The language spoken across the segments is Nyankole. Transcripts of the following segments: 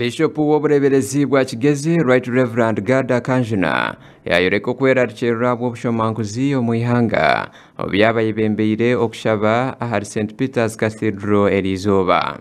Bishopu w'obureeberezi bwa Kigezi, Right Rev. Gad Akanjuna yaayoreka okwerarikirira ahabw'obushomankuzi omu ihanga obu yaaba ayebembeire okushaba ahari St Peter's Cathedral eriizooba.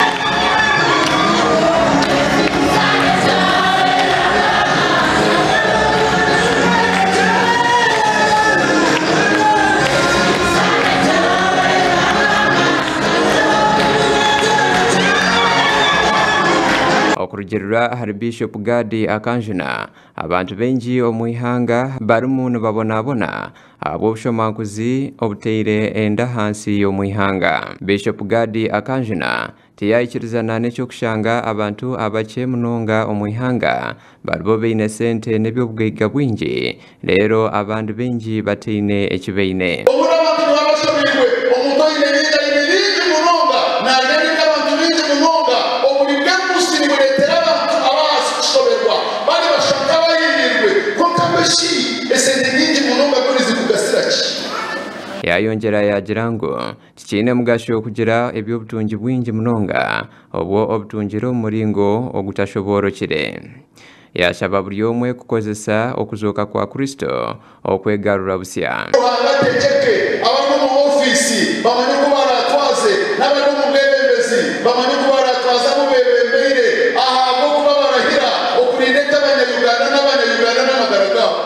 Okurugiirira ahari Bishop Gad Akanjuna, abantu baingi omu ihanga barimu nibabonabona ahabw'obushomankuzi obuteire enda ahansi omu ihanga. Bishop Gad Akanjuna tiyaikirizana n'eky'okushanga abantu abakye munonga omu ihanga baribo baine sente n'eby'obugaiga bwingi reero abandi baingi bataine eki baine. Obundi abantu nibaba bashobeirwe. Omuntu oine bingi aine bingi munonga, naarya bingi abantu baingi munonga. Oburi bw'enguzi nibureetera abantu ab'ahansi kushoberwa, bari bashusha nk'abahiiriirwe. Kwonka mbwenu shi esente nyingi munonga zo nizikugasira ki? Yaayongyera yaagira ngu Tikiine mugasho kugira eby'obutungi bwingi munonga obwo obutungire omu muringo ogutashoboorokire. Yaashaba buri omwe kukozesa okuzooka kwa Kristo okwegarura busya. Ruhanga ategyeke abari omu ofiisi bamanye oku baraatwaze, n'abari omu bwebembezi bamanye oku baraatwaze abu beebembeire, ahabw'okuba barahira okurinda eky'abanya-Uganda n'abanya-Uganda n'amagara gaabo.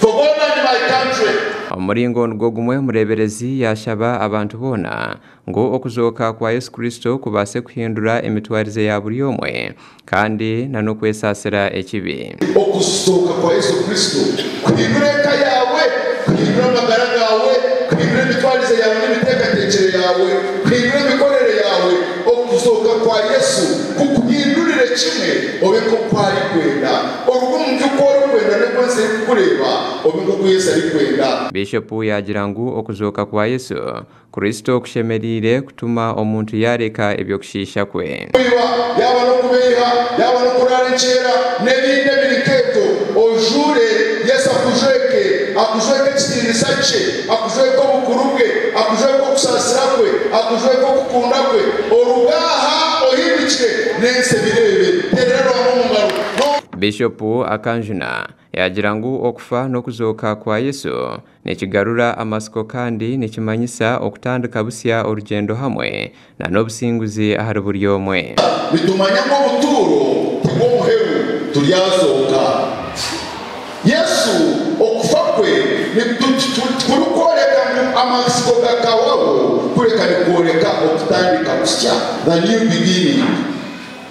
For God and my country. Omu muringo nigwo gumwe omureeberezi yaashaba abantu boona ngu okuzooka kwa Yesu Kristo kubaase kuhindura emitwarize ya buri omwe kandi na n'okwesaasira ekibi. Okuzooka kwa Yesu Kristo kuhindura eka yaawe, kuhindura amagara gaawe, kuhindura emitwarize yaawe n'emiteekateekyere yaawe, kuhindura emikorere yaawe. Okuzooka kwa Yesu kukuhindurire kimwe obe nk'oku arikwenda. Oruge omu by'oku orikwenda n'oku ensi erikukureeba, obe nk'oku Yesu arikwenda. Bishopu yaagira ngu okuzooka kwa Yesu Kristo kushemereire kutuma omuntu yaareka eby'okushiisha kwe. Kwiba, yaaba n'okubeiha, yaaba n'okuraara enkyera, n'ebindi ebiri nk'ebyo, ojuure Yesu akujweke, akujweke ekitiinisa kye, akujweke obukuru bwe, akujweke okusaasira kwe, akujweke okukunda kwe. Oruge aha ohindukire, n'ensi ebireebe. Teerera Ruhanga omu ngaro. No. Bishopu akanjuna, yaagira ngu okufa n'okuzooka kwa Yesu nikigarura amatsiko kandi nikimanyisa okutandika busya orugyendo hamwe na n'obusinguzi ahari buri omwe. Nitumanya ngu obutuuro tibwo muheru, turyazooka. Yesu okufa kwe tikurikworeka ngu amatsiko gakahwaho, kureka nikworeka okutandika kusya, the new beginning.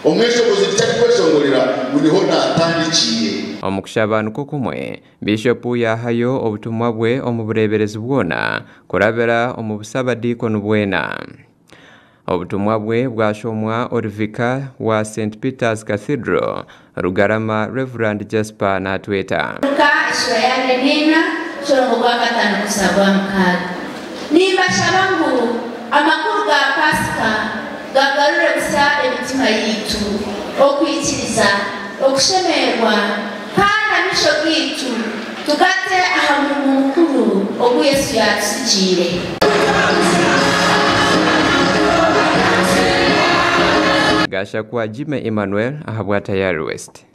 Omweshongozi nikyo arikweshongorera ngu niho naatandikiire. Omu kushaba nikwo kumwe, Bishopu yaahayo obutumwa bwe omu bureeberezi bwona kurabira omu busabadiikoni bwena. Obutumwa bwe bwashomwa ori Vicar wa Saint Peter's Cathedral, Rugarama, Rev. Jasper Natweta. Luka esura ya abiri n'ena omushorongo gwa katano kuhitsya gwa mukaaga. Nimbashaba ngu amakuru ga Paasika gagarure busya emitima yaitu, okwikiriza, okushemererwa, kandi amaisho gaitu tugate aha murimo mukuru ogu Yesu yaatutsigiire. Gashakwa Jimmy Emmanuel ahabwa Tayari West.